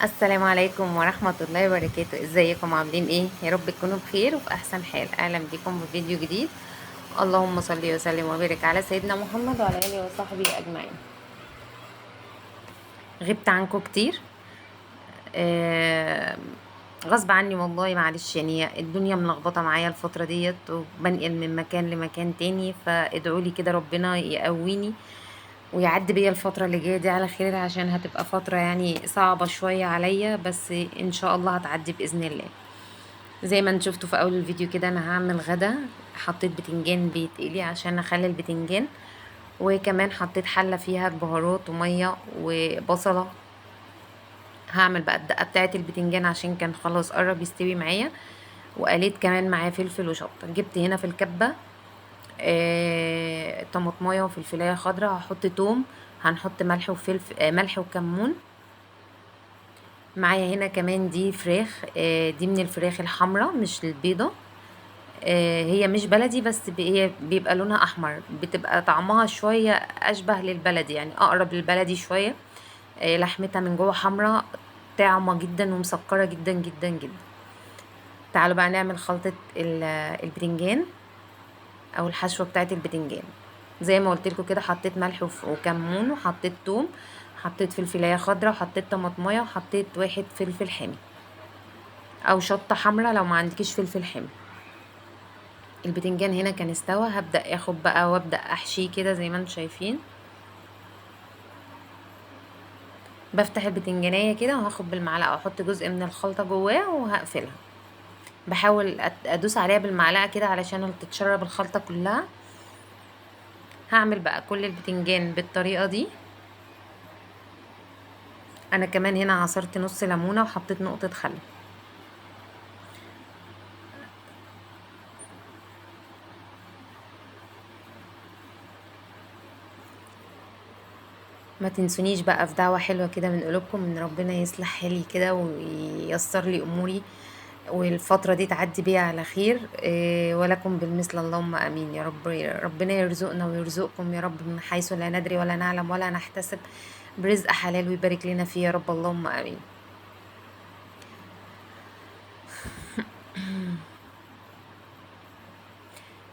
السلام عليكم ورحمة الله وبركاته. ازيكم عاملين ايه؟ يا رب تكونوا بخير وفي احسن حال. اهلا بكم في فيديو جديد. اللهم صل وسلم وبارك على سيدنا محمد وعلى اله وصحبه اجمعين. غبت عنكم كتير، غصب عني والله، معلش، الدنيا ملخبطة معايا الفترة ديت وبنقل من مكان لمكان تاني، فادعوا لي كده ربنا يقويني ويعدي بيا الفترة اللي جاية دي على خير، عشان هتبقى فترة صعبة شوية عليا، بس ان شاء الله هتعدي بإذن الله. زي ما انتم شفتوا في اول الفيديو كده انا هعمل غدا، حطيت بتنجان بيتقلي عشان اخلي البتنجان، وكمان حطيت حلة فيها البهارات ومية وبصلة. هعمل بقى الدقة بتاعة البتنجان عشان كان خلاص قرب يستوي معايا، وقليت كمان معاه فلفل وشطة. جبت هنا في الكبة، طماطمايه وفلفلايه خضراء، هحط توم، هنحط ملح وفلفل، ملح وكمون. معايا هنا كمان دي فراخ، دي من الفراخ الحمراء مش البيضة، هي مش بلدي بس هي بيبقى لونها احمر، بتبقى طعمها شوية اشبه للبلدي، يعني اقرب للبلدي شوية. لحمتها من جوه حمراء، طعمة جدا ومسكرة جدا جدا جدا. تعالوا بقى نعمل خلطة البتنجان او الحشوة بتاعت البتنجان. زي ما قلت لكم كده حطيت ملح وكمون، وحطيت توم، حطيت فلفلايه خضراء، وحطيت طماطمايه، وحطيت واحد فلفل حامي او شطه حمراء لو ما عندكيش فلفل حامي. البتنجان هنا كان استوى، هبدا اخد بقى وابدا احشيه كده زي ما انتم شايفين. بفتح البتنجانيه كده وهاخد بالمعلقه واحط جزء من الخلطة جواه وهقفلها. بحاول ادوس عليها بالمعلقه كده علشان تتشرب الخلطة كلها. هعمل بقى كل البتنجان بالطريقة دي. انا كمان هنا عصرت نص ليمونه وحطيت نقطة خل. ما تنسونيش بقى في دعوه حلوة كده من قلوبكم ان ربنا يصلح حالي كده وييسر لي اموري والفترة دي تعدي بيها على خير، ولكم بالمثل اللهم امين يا رب. ربنا يرزقنا ويرزقكم يا رب من حيث لا ندري ولا نعلم ولا نحتسب، برزق حلال ويبارك لنا فيه يا رب اللهم امين.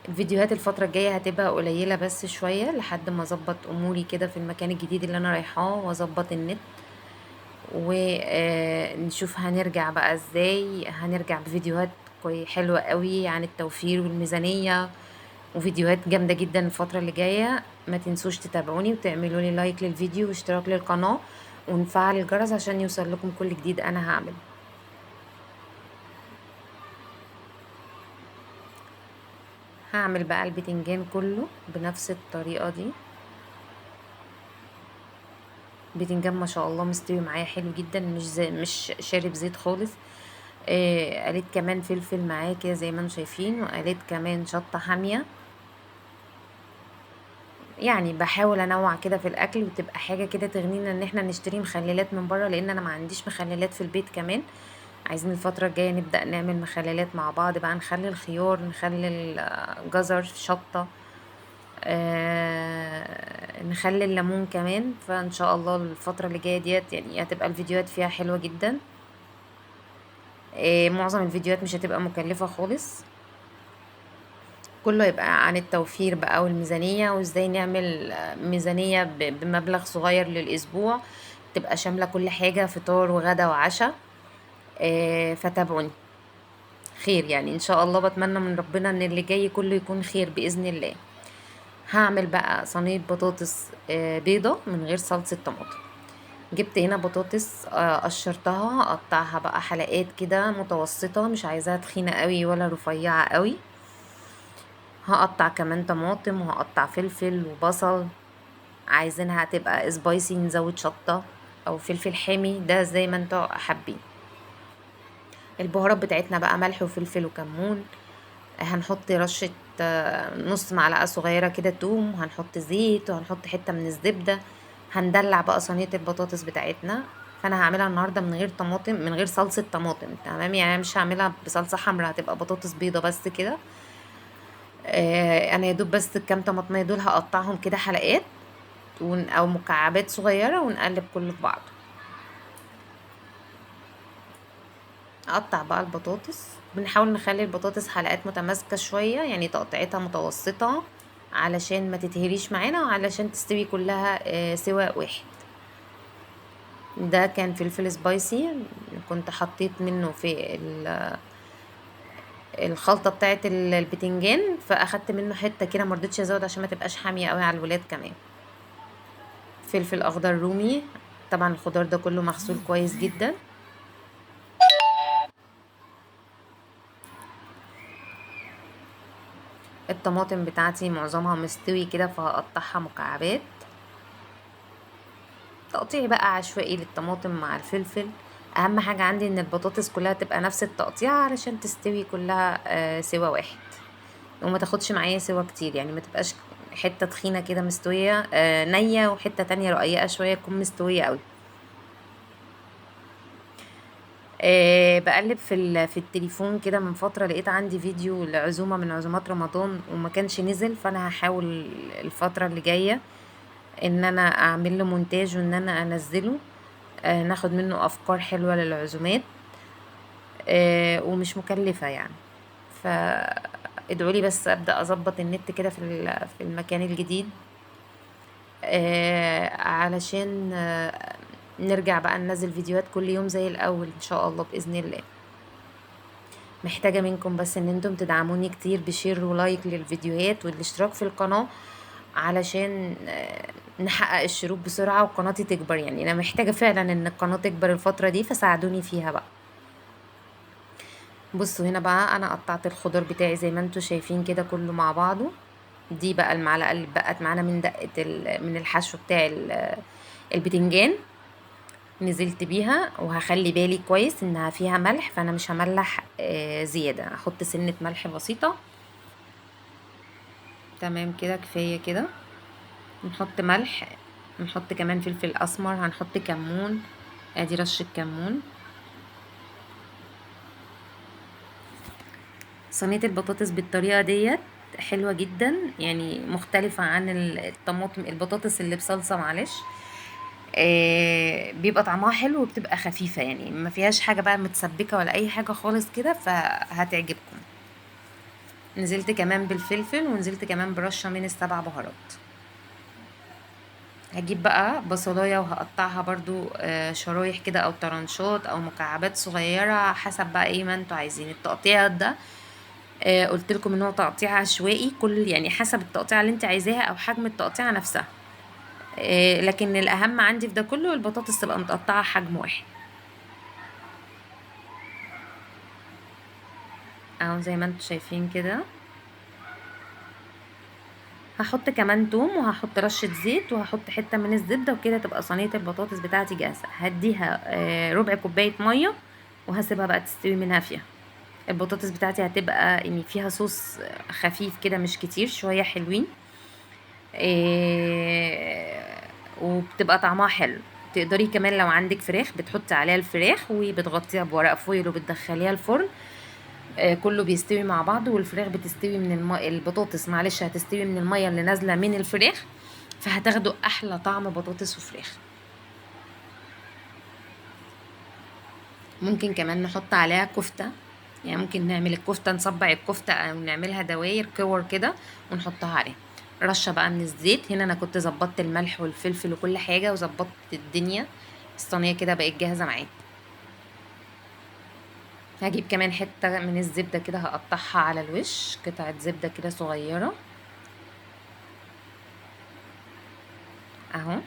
الفيديوهات الفترة الجاية هتبقى قليلة بس شوية لحد ما اظبط اموري كده في المكان الجديد اللي انا رايحاه واظبط النت، ونشوف هنرجع بقى ازاي. هنرجع بفيديوهات حلوة قوي عن التوفير والميزانية، وفيديوهات جامدة جدا الفترة اللي جاية. ما تنسوش تتابعوني وتعملوا لي لايك للفيديو واشتراك للقناة ونفعل الجرس عشان يوصل لكم كل جديد انا هعمله. هعمل بقى البتنجان كله بنفس الطريقة دي. البتنجان ما شاء الله مستوي معايا حلو جدا، مش شارب زيت خالص. قليت كمان فلفل معاه كده زي ما انتم شايفين، وقليت كمان شطة حامية. بحاول انوع كده في الاكل وتبقى حاجة كده تغنينا ان احنا نشتري مخللات من بره، لان انا ما عنديش مخللات في البيت. كمان عايزين الفترة الجاية نبدأ نعمل مخللات مع بعض بقى، نخلي الخيار، نخلي الجزر شطة، نخلي الليمون كمان. فان شاء الله الفترة اللي جاية ديت هتبقى الفيديوهات فيها حلوة جدا. معظم الفيديوهات مش هتبقى مكلفة خالص، كله يبقى عن التوفير بقى والميزانية، وازاي نعمل ميزانية بمبلغ صغير للأسبوع تبقى شاملة كل حاجة، فطار وغدا وعشاء. فتابعوني خير ان شاء الله. بتمنى من ربنا ان اللي جاي كله يكون خير بإذن الله. هعمل بقى صينية بطاطس، بيضة من غير صلصة طماطم. جبت هنا بطاطس، قشرتها، قطعها بقى حلقات كده متوسطة، مش عايزاها تخينة قوي ولا رفيعة قوي. هقطع كمان طماطم وهقطع فلفل وبصل، عايزينها تبقى سبايسي نزود شطة او فلفل حامي، ده زي ما انتوا حابين. البهارات بتاعتنا بقى ملح وفلفل وكمون، هنحط رشة، نص معلقة صغيرة كده توم، وهنحط زيت، وهنحط حتة من الزبدة. هندلع بقى صينية البطاطس بتاعتنا. فانا هعملها النهاردة من غير طماطم، من غير صلصة طماطم، تمام؟ مش هعملها بصلصة حمراء، هتبقى بطاطس بيضة بس كده. انا يا دوب بس الكام طماطمية دول هقطعهم كده حلقات او مكعبات صغيرة، ونقلب كله في بعضه. اقطع بقى البطاطس، بنحاول نخلي البطاطس حلقات متماسكة شوية، يعني تقطيعتها متوسطة علشان ما تتهريش معانا وعلشان تستوي كلها سوا واحد. ده كان فلفل spicy كنت حطيت منه في الخلطة بتاعت البتنجان، فاخدت منه حتة كده، ما رضيتش ازود عشان ما تبقاش حامية قوي على الولاد. كمان فلفل اخضر رومي، طبعا الخضار ده كله مغسول كويس جدا. الطماطم بتاعتي معظمها مستوي كده، فهقطعها مكعبات. تقطيع بقى عشوائي للطماطم مع الفلفل. اهم حاجة عندي ان البطاطس كلها تبقى نفس التقطيع علشان تستوي كلها سوا واحد، وما تاخدش معايا سوا كتير، يعني ما تبقاش حتة تخينة كده مستوية نية وحتة تانية رقيقة شوية تكون مستوية قوي. بقلب في التليفون كده من فترة، لقيت عندي فيديو لعزومة من عزومات رمضان وما كانش نزل، فأنا هحاول الفترة اللي جاية إن أنا أعمل له مونتاج وإن أنا أنزله، ناخد منه أفكار حلوة للعزومات، ومش مكلفة يعني. فادعوا لي بس أبدأ أظبط النت كده في المكان الجديد، علشان نرجع بقى ننزل فيديوهات كل يوم زي الأول إن شاء الله بإذن الله. محتاجة منكم بس إن انتم تدعموني كتير ب share و like للفيديوهات والاشتراك في القناة، علشان نحقق الشروط بسرعة وقناتي تكبر. يعني أنا محتاجة فعلا إن القناة تكبر الفترة دي، فساعدوني فيها بقى. بصوا هنا بقى أنا قطعت الخضار بتاعي زي ما انتم شايفين كده كله مع بعضه. دي بقى المعلقة اللي اتبقت معانا من دقة من الحشو بتاع البتنجان، نزلت بيها. وهخلي بالي كويس انها فيها ملح، فانا مش هملح زيادة، هحط سنة ملح بسيطة. تمام كده، كفاية كده. نحط ملح، نحط كمان فلفل اسمر، هنحط كمون، ادي رشة كمون. صينية البطاطس بالطريقة ديت حلوة جدا، يعني مختلفة عن الطماطم البطاطس اللي بصلصة، معلش، بيبقى طعمها حلو وبتبقى خفيفة، يعني ما فيهاش حاجة بقى متسبكة ولا أي حاجة خالص كده، فهتعجبكم. نزلت كمان بالفلفل، ونزلت كمان برشة من السبع بهارات. هجيب بقى بصلاية وهقطعها برضو، شرايح كده أو طرنشات أو مكعبات صغيرة، حسب بقى إيه ما انتوا عايزين. التقطيع ده، قلت لكم إن هو تقطيع عشوائي، كل يعني حسب التقطيع اللي انت عايزاها أو حجم التقطيع نفسها، لكن الأهم عندي في ده كله البطاطس تبقى متقطعة حجم واحد اهو زي ما انتوا شايفين كده. هحط كمان توم، وهحط رشة زيت، وهحط حتة من الزبدة، وكده تبقى صينية البطاطس بتاعتي جاهزة. هديها ربع كوباية مية وهسيبها بقى تستوي منها فيها. البطاطس بتاعتي هتبقى يعني فيها صوص خفيف كده، مش كتير، شوية حلوين، وبتبقى طعمها حلو. تقدري كمان لو عندك فراخ بتحطي عليها الفراخ وبتغطيها بورق فويل وبتدخليها الفرن، كله بيستوي مع بعض، والفراخ بتستوي من البطاطس معلش هتستوي من المية اللي نازلة من الفراخ، فهتاخدوا أحلى طعم بطاطس وفراخ. ممكن كمان نحط عليها كفتة، يعني ممكن نعمل الكفتة، نصبع الكفتة أو نعملها دواير كور كده ونحطها عليها. رشة بقى من الزيت. هنا أنا كنت ظبطت الملح والفلفل وكل حاجة وظبطت الدنيا، الصينية كده بقت جاهزة معايا. هجيب كمان حتة من الزبدة كده هقطعها على الوش، قطعة زبدة كده صغيرة اهو.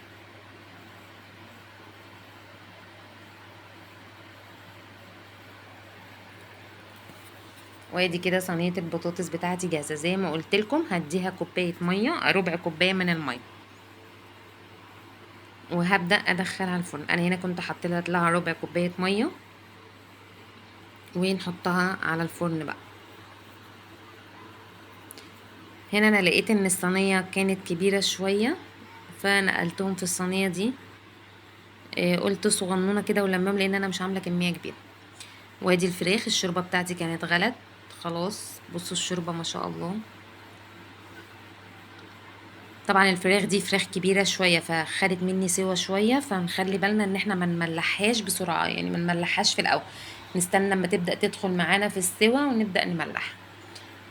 وادي كده صينية البطاطس بتاعتي جاهزة. زي ما قلت لكم هديها كوباية مية، ربع كوباية من المية، وهبدأ ادخلها الفرن. انا هنا كنت حطيت لها ربع كوباية مية، ونحطها على الفرن بقى. هنا انا لقيت ان الصينية كانت كبيرة شوية، فنقلتهم في الصينية دي، قلت صغنونة كده ولمام لان انا مش عاملة كمية كبيرة. وادي الفراخ، الشوربة بتاعتي كانت غلت خلاص. بصوا الشوربة ما شاء الله. طبعا الفراخ دي فراخ كبيرة شوية، فخدت مني سوا شوية، فنخلي بالنا ان احنا ما نملحهاش بسرعة، يعني ما نملحهاش في الاول، نستنى لما تبدا تدخل معانا في السوا ونبدا نملحها.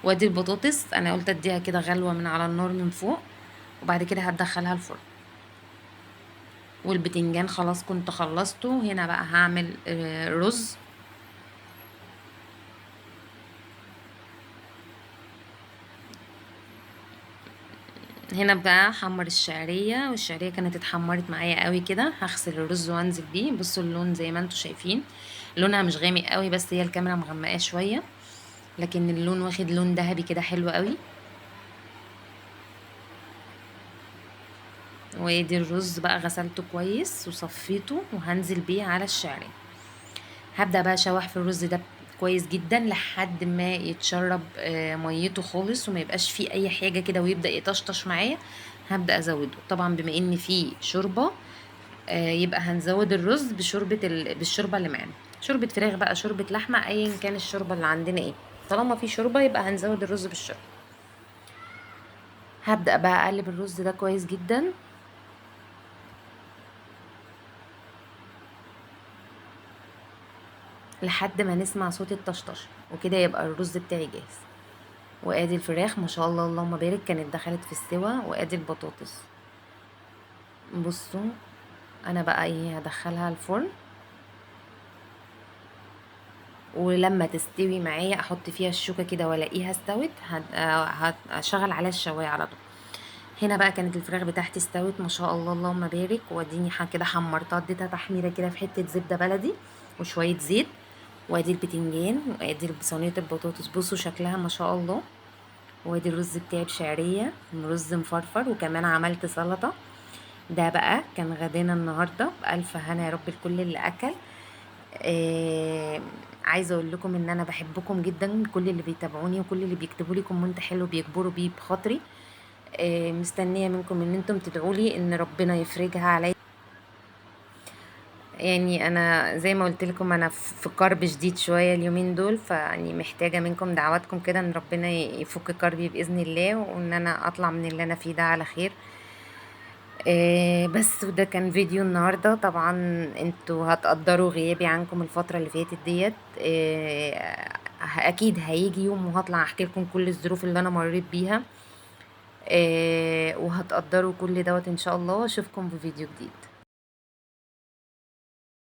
وادي البطاطس انا قلت اديها كده غلوه من على النار من فوق، وبعد كده هتدخلها الفرن. والبتنجان خلاص كنت خلصته. هنا بقى هعمل رز. هنا بقى حمر الشعرية، والشعريه كانت اتحمرت معايا قوي كده. هغسل الرز وانزل بيه. بصوا اللون زي ما انتم شايفين، لونها مش غامق قوي، بس هي الكاميرا مغمقاه شوية، لكن اللون واخد لون ذهبي كده حلو قوي. وادي الرز بقى غسلته كويس وصفيته، وهنزل بيه على الشعرية. هبدا بقى اشوح في الرز ده كويس جدا لحد ما يتشرب ميته خالص وما يبقاش فيه اي حاجة كده، ويبدا يطشطش معايا. هبدا ازوده طبعا بما ان فيه شوربة، يبقى هنزود الرز بشوربه بالشوربه اللي معانا، شوربة فراخ بقى، شوربة لحمه، ايا كان الشوربة اللي عندنا ايه، طالما في شوربة يبقى هنزود الرز بالشوربه. هبدا بقى اقلب الرز ده كويس جدا. لحد ما نسمع صوت الطشطشه، وكده يبقى الرز بتاعي جاهز. وادي الفراخ ما شاء الله اللهم بارك كانت دخلت في السوا. وادي البطاطس، بصوا انا بقى ايه هدخلها الفرن، ولما تستوي معايا احط فيها الشوكة كده والاقيها استوت، هشغل عليها الشوايه على طول. هنا بقى كانت الفراخ بتاعتي استوت ما شاء الله اللهم بارك، واديني كده حمرتها، اديتها تحميره كده في حتة زبدة بلدي وشوية زيت. وادي البتنجان، وادي صينية البطاطس، بصوا شكلها ما شاء الله. وادي الرز بتاعي بشعريه، رز مفرفر، وكمان عملت سلطة. ده بقى كان غدانا النهارده، بالف هنا يا رب لكل اللي اكل. عايزه اقول لكم ان انا بحبكم جدا، كل اللي بيتابعوني وكل اللي بيكتبوا لي comment حلو بيجبروا بيه بخاطري. مستنيه منكم ان انتم تدعوا لي ان ربنا يفرجها عليا. انا زي ما قلت لكم انا في كرب شديد شوية اليومين دول، فيعني محتاجه منكم دعواتكم كده ان ربنا يفك كربي باذن الله، وان انا اطلع من اللي انا فيه ده على خير. بس وده كان فيديو النهارده. طبعا انتوا هتقدروا غيابي عنكم الفترة اللي فاتت ديت. اكيد هيجي يوم وهطلع احكي لكم كل الظروف اللي انا مريت بيها، وهتقدروا كل دوت ان شاء الله. اشوفكم في فيديو جديد.